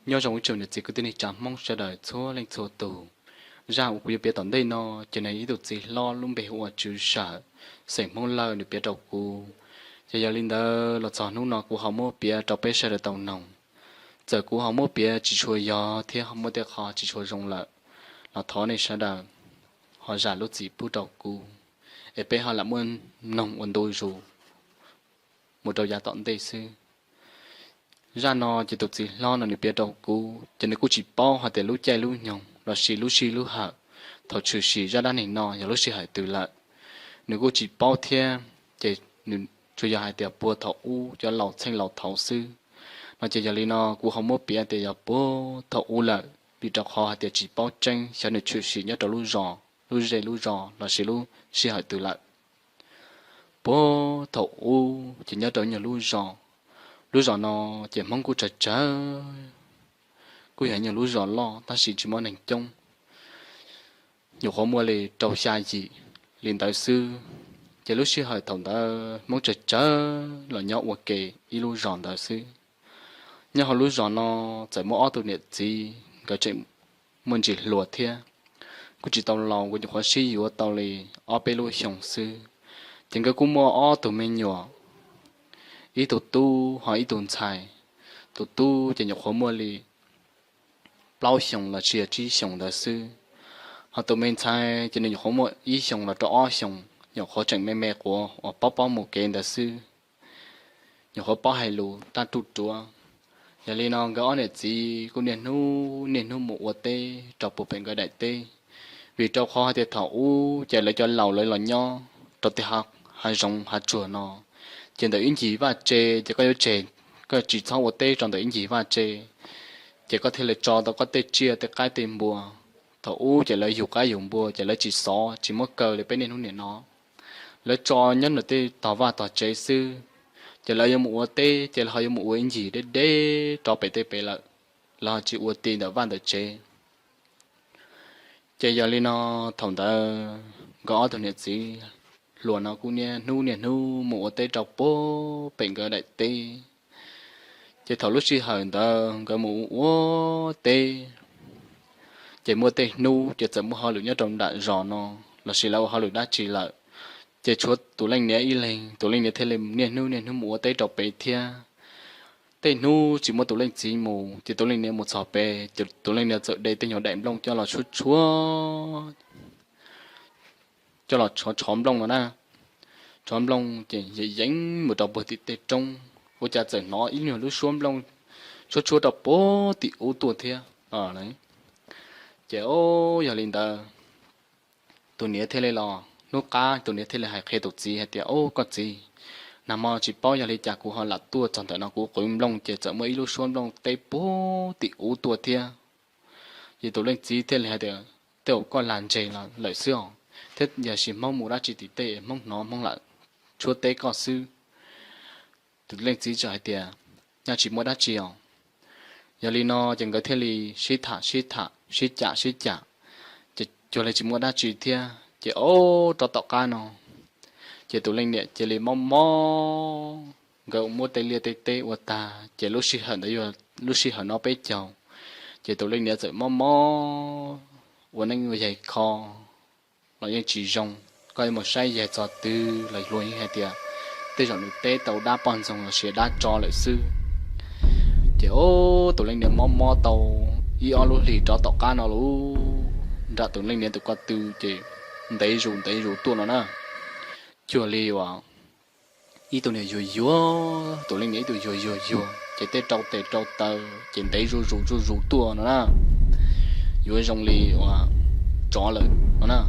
Nyob zoo ib tsoom niam txiv kwv tij neej tsa Hmoob sawv daws txhua leej txhua tus. Zaj uas kuv yuav piav tom ntej no ces nws yog ib tug txiv hlob lub npe hu ua Tswv Sawm, xeem Hmoob Lauj, nws piav rau kuv. Ces yog li ntawd los txog hnub no kuv ho muab piav rau peb sawv daws tau noog. Txawm kuv ho muab piav tsis tshua yog thiab ho muaj tej qho tsis tshua zoo lawm, los thov nej sawv daws ho zam lub txim pub rau kuv, es peb ho lam muaj noog ua ntu zus mus rau yav tom ntej xwb. Zaj no ces tus txiv hlob no nws piav rau kuv ces nws kuj tsis paub hais tias lub caij lub nyoog lossis lub sij lub hawm thaum tshwm sim zaj dab neeg no yog lub sij hawm twg lawm. Nws kuj tsis paub thiab, ces nws tsuas yog hais tias puag thaum ub cov laus txheej laus thaud xwb. No ces yog li no kuv ho muab piav tias yog puag thaum ub lawm, vim rau qhov hais tias tsis paub tseeb xyov nws tshwm sim nyob rau lub zos, lub zej lub zos lossis lub sij hawm twg lawm. Puag thaum ub ces nyob rau nyuag lub zos, lub zos no ces Hmoob kuj tsawg tsawg, kuj yog nyuag lub zos loj tab sis tsis muaj neeg coob, nyuam qhuav muaj li rau xya yim li ntawd xwb. Ces lub sij hawm thaum ntawd Hmoob tsawg tsawg los nyob ua ke ib lub zos ntawd xwb. Nyob hauv lub zos no txawm muaj ob tug niam txiv, nkawd tseem muaj ntsis hluas thiab, kuj tsis tau laus, nkawd nyuam qhuav sib yuav tau li ob peb lub xyoo xwb. Ces nkawd kuj muaj ob tug me nyuam, ib tug tub ho ib tug ntxhais. Tus tub ces nyuam qhuav muaj li plaub xyoos los sis tsib xyoos ntawd xwb, ho tus me ntxhais ces nws nyuam qhuav muaj ib xyoos los rau ob xyoos, nyuam qhuav tseem me me quav uas paub paub mus kev ntawd xwb, nyuam qhuav paub hais lus taj ruj ruav. Yog li no nkawd ob niam txiv kuj niaj hnub niaj hnub mus ua teb rau puag pem nkawd daim teb, vim rau qhov hais tias thaum ub ces lawv cov laus lawv los nyob rau tej hav zoov hav tsuag no, ces ntawm ib ncig vaj tse ces koj yuav tseg, koj tsis txhob ua teb rau ntawm ib ncig vaj tse, ces koj thiaj li tso tau koj tej tsiaj tej qaib tej npua. Thaum ub ces lawv yug qaib yug npua ces lawv tsis xov tsis muab kaw li peb niaj hnub niam no, lawv tso nyob ntawm tej tog vaj tog tsev xwb. Ces lawv yuav mus ua teb ces lawv ho yuav mus ua ib ncig deb deb rov pem tej pem lawm, lawv ho tsis ua ti ntawm vaj ntawm tsev. Ces yog li no thaum ntawd nkawd ob tug niam txiv hluas no kuj niaj hnub niaj hnub mus ua teb rau puag pem nkawd daim teb. Ces thaum lub sij hawm ntawd nkawd mus ua teb, ces muaj tej hnub ces txawm muaj hauj lwm nyob rau nram zos no, lossis lawv ua hauj lwm dab tsi lawm, ces tshuav tus leej niam ib leeg, tus leej niam thiaj li niaj hnub niaj hnub mus ua teb rau pem thiab. Tej hnub tsis muaj tus leej txiv mus ces tus leej niam mus txog pem ces tus leej niam txawm de tej nyuag daim nplooj coj los tshuab tshuab, coj los tshov tshov nplooj no na. Tshov nplooj ces yeej yeej mus rau puag tim tej roob, ua cas txawm hnov ib nyuag lub suab nplooj tshuab tshuab rau puag tim ub tuaj thiab. Ces o, yog li ntawd tus niam thiaj li los, hnub qab tus niam thiaj li hais qhia tus txiv hais tias, Au koj txiv, nag hmo tsis paub yog li cas kuv ho lam tuaj txog ntawm no kuv qw nplooj ces txawm muaj ib lub suab nplooj teb puag tim ub tuaj thiab. Ces tus leej txiv thiaj li hais tias, Tej zaum koj lag ntseg lawm xwb os, thiab yog sis Hmoob mus dab tsi tim tej Hmoob hnov Hmoob lam tshuab teb koj xwb. Tus leej txiv txawm hais tias, Nyaj tsis muaj dab tsi os. Yog li no ces nkawd thiaj li sib tham sib tham sib cam sib cam, ces cuag li tsis muaj dab tsi thiab. Ces o, rov tom qab no ces tus leej niam cia li mob mob, nkawd muab tej liaj tej teb ua tag ces lub sij hawm ntawd yog lub sij hawm no peb caug, ces tus leej niam txawm mob mob ua neeb ua yaig kho los yeej tsis zoo. Koj yuav mus saib yaig txog twg los luag yeej hais tias tej zaum nws teb tau dab poj ntxoog los sis dab tsov lawm xwb. Ces o, tus leej niam mob mob tau ib ob lub hlis rov tom qab no lawm, nram tus leej niam tus ko tw ces ntev zus ntev zus tuaj no na. Cuag li uas ib tug niag yuag yuag, tus leej niam ib tug yuag yuag yuag ces tej rau tes rau taw ces ntev zuj zus zuj zus tuaj no na. Yuav zoo li uas tsov lawm no na.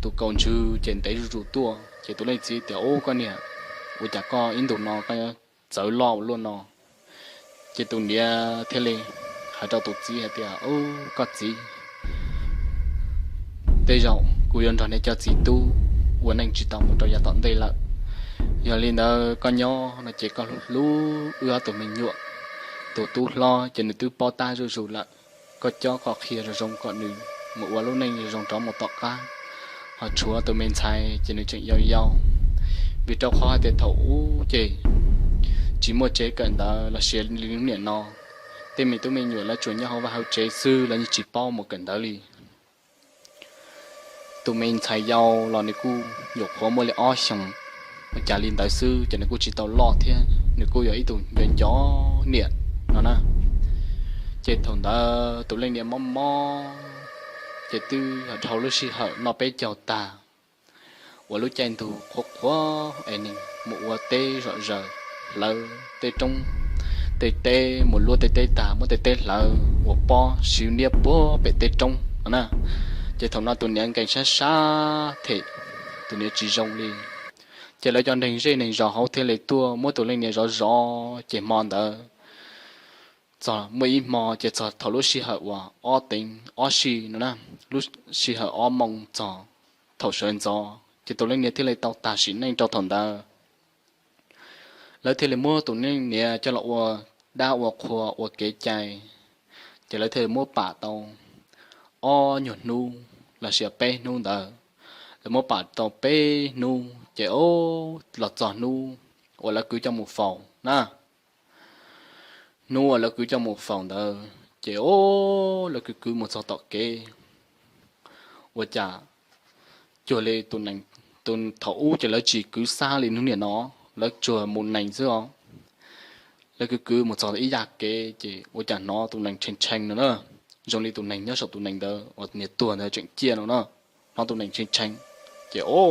Tus kaus ntswg ces ntev zuj zus tuaj ces tus leej txiv tias, Ub koj niam, ua cas koj ib ntus no koj txawv loj ua luaj no? Ces tus niam thiaj li hais rau tus txiv hais tias, Ub koj txiv, tej zaum kuv yuav nrog nej cov txiv tub ua neej tsis tau mus rau yav tom ntej lawm. Yog li ntawd koj nyob no ces koj hlub hlub wb ob tug me nyuam. Tus tub hlob ces nws twb paub tab zuj zus lawm, koj cob koj qhia zoo zoo kom nws mus ua lub neej zoo zoo rov mus tom qab. Ho tshuav tus me ntxhais ces nws tseem yau yau, vim rau qhov hais tias thaum ub ces tsis muaj tsev kawm ntawv los sis li lub niam no, tej me tub me nyuam lawv tsuas nyob hauv vaj hauv tsev xwb, lawv yeej tsis paub mus kawm ntawv li. Tus me ntxhais yau los nws kuj nyuam qhuav muaj li ob xyoos ua cas li ntawd xwb, ces nws kuj tsis tau loj thiab, nws kuj yog ib tug nco nco niam no na. Ces thaum ntawd tus leej niam mob mob, ces twb yog dhau lub sij hawm noj peb caug tag, uas lub caij ntuj qhuav qhuav es nws mus ua teb zom zaws, hlawv tej roob tej teb, mus luaj tej teb tag muab tej teb hlawv ua pob siv niab puag pem tej roob no na. Ces thaum no tus niam nkees sab sab them, tus niam tsis zoo li. Ces lawv cov neeg zej neeg zos hauv thiaj li tuaj muab tus leej niam zov zov, ces hmo ntawd txog muaj ib hmo ces txog thaum lub sij hawm uas ob teev ob sij no na, lub sij hawm ob moos txog thaum sawv ntxov ces tus leej niam thiaj li tau tag sim neej rau thaum ntawd. Lawv thiaj li muab tus leej niam coj los ua dab ua qhua ua kev cai, ces lawv thiaj li muab pam tau ob nyuag hnub los sis peb hnub ntawd. Lawv muab pam tau peb hnub ces o, los txog hnub uas lawv kwv coj mus faus na. Hnub uas lawv kwv coj mus faus ntawd ces o, lawv kwv kwv mus txog tom kev, ua cas cuag li tus nees, tus thaum ub ces lawv tsis kwv xa li hnub niaj no, lawv tsuas mus nees xwb os. Lawv kwv kwv mus txog ib yam kev ces ua cas hnov tus nees tshee tshee no na, zoo li tus nees nyob saum tus nees ntawd uas niag tuag ntawd tseem ciaj no na, hnov tus nees tshee tshee. Ces o,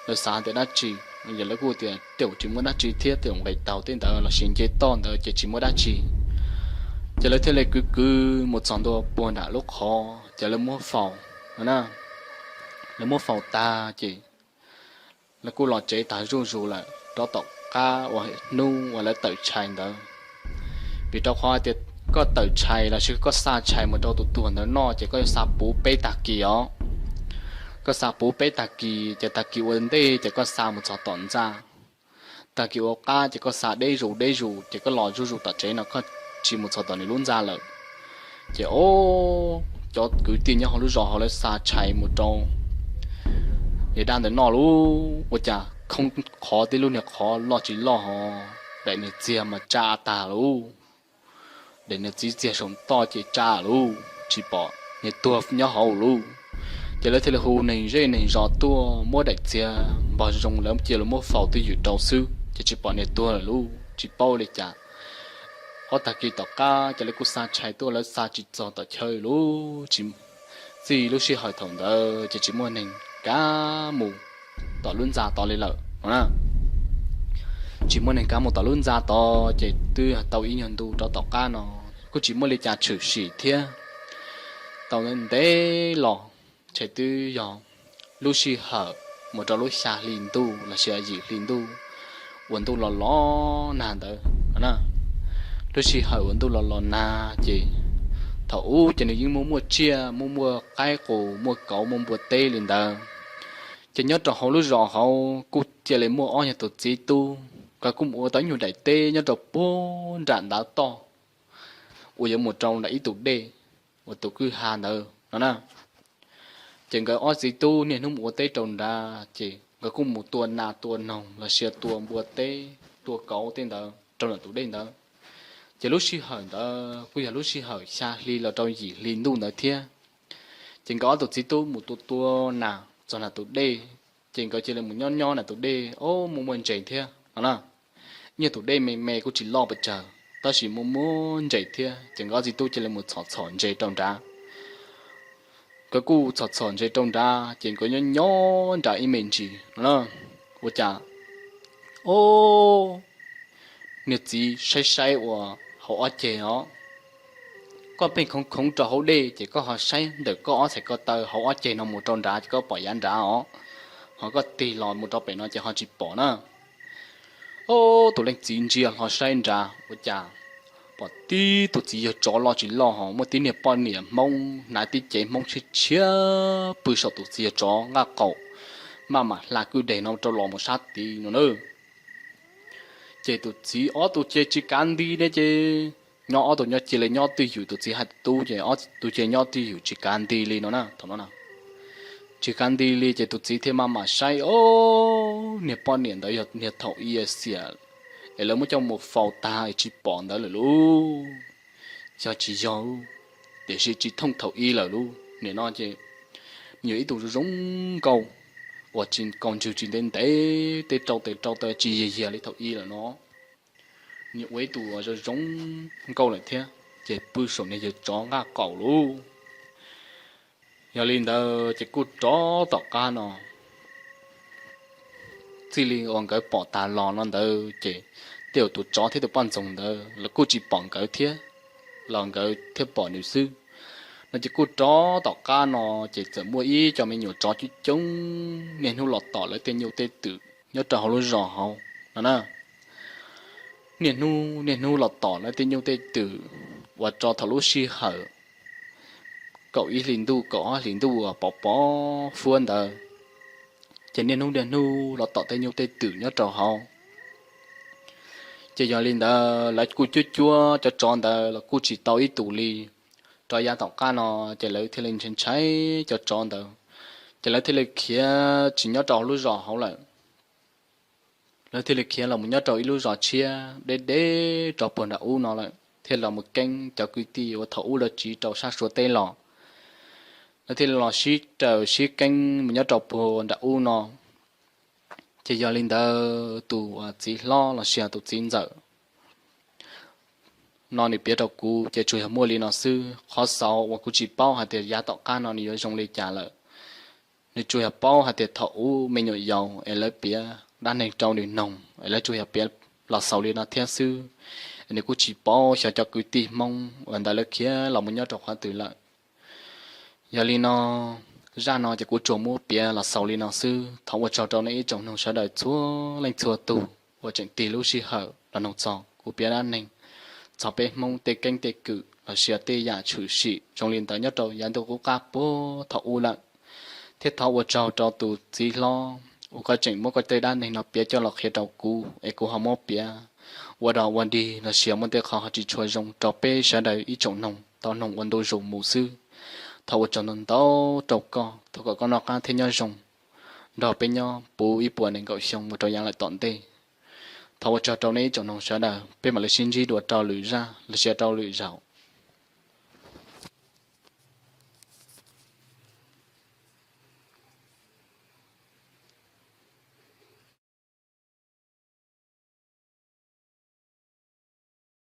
lawv xav tias dab tsi, yog lawv kuj tias tej zaum tsis muaj dab tsi thiab, tej zaum nqis taug tej ntawd los sis nce toj ntawd ces tsis muaj dab tsi. Ces lawv thiaj li kwv kwv mus txog ntua puag nram lub qhov ces lawv muab faus no na. Lawv muab faus tag ces lawv kuj los tsev tag zuj zus lawm rov tom qab uas hnub uas lawv tawm tshais ntawd. Vim rau qhov tias koj tawm tshais los sis koj xa tshais mus rau tus tuag ntawd noj ces koj yuav xa puv peb tag kis os. Koj xa puv peb tag kis ces tag kis ua ntej ces koj xa mus txog tom ntxa, tag kis ua qab ces koj xa deb zus deb zus ces koj los zuj zus tom tsev no koj tsis mus txog tom nws lub ntxa lawm. Ces o, cov kwv tij nyob hauv lub zos hauv lawv xa tshais mus rau niag dab ntawd noj lauj, ua cas khoob qhov tib lub niag qhov loj tsis loj ho, daim niag txiag mas tsa tag lauj. Daim niag txiv txiag saum toj ces tsa lauj, tsis pom niag tuag nyob hauv lauj. Ces lawv thiaj li hu neeg zej neeg zos tuaj muab daim txiag npog zoo lawv cia lawv muab faus twj ywm rau xwb ces tsis pom niag tuag lawm lauj, tsis paub li cas. Ob tag kis tom qab ces lawv kuj xa tshais tuaj, lawv xa tsis txog tom chaw lauj, tsis, txij lub sij hawm thaum ntawd ces tsis muaj neeg kav mus tom lub ntxa tod li lawm no na. Tsis muaj neeg kav mus tom lub ntxa tod ces twb tau ib nyuag ntu rov tom qab no kuj tsis muaj li cas tshwm sim thiab. Tau ntev los ces twb yog lub sij hawm mus rau lub xya hli ntuj los sis yim hli ntuj uas ntuj los los nag ntawd na. Lub sij hawm uas ntuj los los nag ces thaum ub ces nws yeej muaj muaj tsiaj, muaj muaj qaib qus, muaj kauv, muaj npua teb li ntawd. Ces nyob rau hauv lub zos hauv kuj cia li muaj ob nyuag tus txiv tub, nkawd kuj mus ua tau ib nyuag daim teb nyob rau puag nram ntav toj uas yuav mus rau nram ib tus dej uas tus kwj ha ntawd no na. Ces nkawd ob txiv tub niaj hnub mus ua teb rau nrad, ces nkawd kuj mus tua nas tua noog los sis tua npua teb, tua kauv tej ntawd rau nram tus dej ntawd. Ces lub sij hawm ntawd kuj yog lub sij hawm xya hli los rau yim hli ntuj ntawd thiab. Ces nkawd ob tug txiv tub mus tua tua nas txog nram tus dej, ces nkawd cia li mus nyob nyob nram tus dej, o, muaj muaj ntses thiab no na. Ib nyuag tus dej me me kuj tsis loj pes tsawg, tab sis muaj muaj ntses thiab, ces nkawd ob txiv tub cia li mus txhom txhom ntses rau nrad. Nkawd kuj txhom txhom ntses rau nrad, ces nkawd nyob nyob nrad ib me ntsis no na, ua cas, o, niag txiv saib saib ua hauv ob ceg os. Koj pheej khoov khoov rau hauv dej, ces koj ho saib ntawm koj ob txhais ko taw hauv ob ceg no mus rau nrad ces koj pom yav nrad os, ho koj tig los mus rau pem no ces ho tsis pom na. O, tus leej txiv ntsia hlo saib nrad ua cas pom tib tus txiv yawg tsov loj tsis loj ho muaj tib niag poj niam Hmoob hnav tib cev Hmoob tshiab tshiab pw saum tus txiv yawg tsov nqaj qaum, maj mam hla kwj deg no rau los mus sab tid no na. Ces tus txiv ob tug ces tsis kav nti ne, ces nyob ob tug nyob cia li nyob twj ywm, tus txiv hais tus tub ces ob tug cia li nyob twj ywm tsis kav nti li no na, thaum no na. Tsis kav nti li ces tus txiv thiaj maj mam saib, o, niag poj niam ntawd yog niag thaum i xiam es lawv muab coj mus faus tag es tsis pom ntawd lawm lauj. Xyov tsis yog, tiam sis tsis thooj thaum ub lawm lub nim no ces nws yog ib tug zoo zoo nkauj uas tsis kaus ntswg tsis ntev ntev tej rau tes rau taw tsis yiag yiag li thaum ub lawm no. Nws ua ib tug zoo zoo nkauj lawm thiab ces pw saum niag yawg tsov nqaj qaum lub. Yog li ntawd ces kuj rov tom qab no txij li uas nkawd pom tas los no ntawd ces tej uas tus tsov thiab tus poj ntxoog ntawd lawv kuj tsis pom nkawd thiab los nkawd thiaj pom nws xwb. No ces kuj rov tom qab no ces txawm muaj ib co me nyuam tsov coob coob niaj hnub los tom lawv tej nyuj tej twm nyob rau hauv lub zos hauv no na. Niaj hnub niaj hnub los tom lawv tej nyuj tej twm uas rau thaum lub sij hawm kaum ib hlis ntuj kaum ob hlis ntuj uas pov pov fuab ntawd, ces niaj hnub niaj hnub los tom tej nyuj tej twm nyob rau hauv. Ces yog li ntawd lawv kuj cuab cuab cov tsov ntawd los kuj tsis tau ib tus li. Rov yav tom qab no ces lawv thiaj li ntshai ntshai cov tsov ntawd, ces lawv thiaj li khiav tsis nyob rau lub zos hauv lawm. Lawv thiaj li khiav los mus nyob rau ib lub zos tshiab deb deb rau puag nram ub no lawm, thiaj los mus keeb cov kwv tij uas thaum ub lawv tsiv rau sab Suav teb los. Lawv thiaj li los sib raws sib keeb mus nyob rau puag nram ub no. Ces yog li ntawd tus txiv hlob los sis tus txiv ntxawm no nws piav rau kuv ces tsuas yog muaj li no xwb. Qhov xaus uas kuv tsis paub hais tias yav tom qab no nws yuav zoo li cas lawm. Nws tsuas yog paub hais tias thaum ub me nyuam yaus es lawv piav dab neeg rau nws noog es lawv tsuas yog piav los xaus li no thiab xwb. Nws kuj tsis paub xyov cov kwv tij Hmoob uas ntawd lawv khiav los mus nyob rau qhov twg lawm. Yog li no, zaj no ces kuv tsuas muab piav los xaus li no xwb. Thov ua tsaug rau nej ib tsoom noog sawv daws txhua leej txhua tus uas tseem tig lub sij hawm los noog txog kuv piav dab neeg txog peb Hmoob tej keeb tej kwm los sis tej yam tshwm sim zoo li ntawd nyob rau yav ntuj qub qab puag thaum ub lawm. Thiab thov ua tsaug rau tus txiv hlob uas koj tseem muab koj tej dab neeg no piav coj los qhia rau kuv es kuv ho muab piav ua dog ua dig los sis muaj tej qhov ho tsis tshua zoo rau peb sawv daws ib tsoom noog tau noog ua ntu zus mus xwb. Thov ua tsaug ntau ntau rau koj, thov kom koj noj qab thiab nyob zoo nrog peb nyob puv ib puas nees nkaum xyoo mus rau yav lawm tom ntej. Thov ua tsaug rau nej ib tsoom noog sawv daws, peb mam li sib ntsib dua rau lwm zaj los sis rau lwm zaus.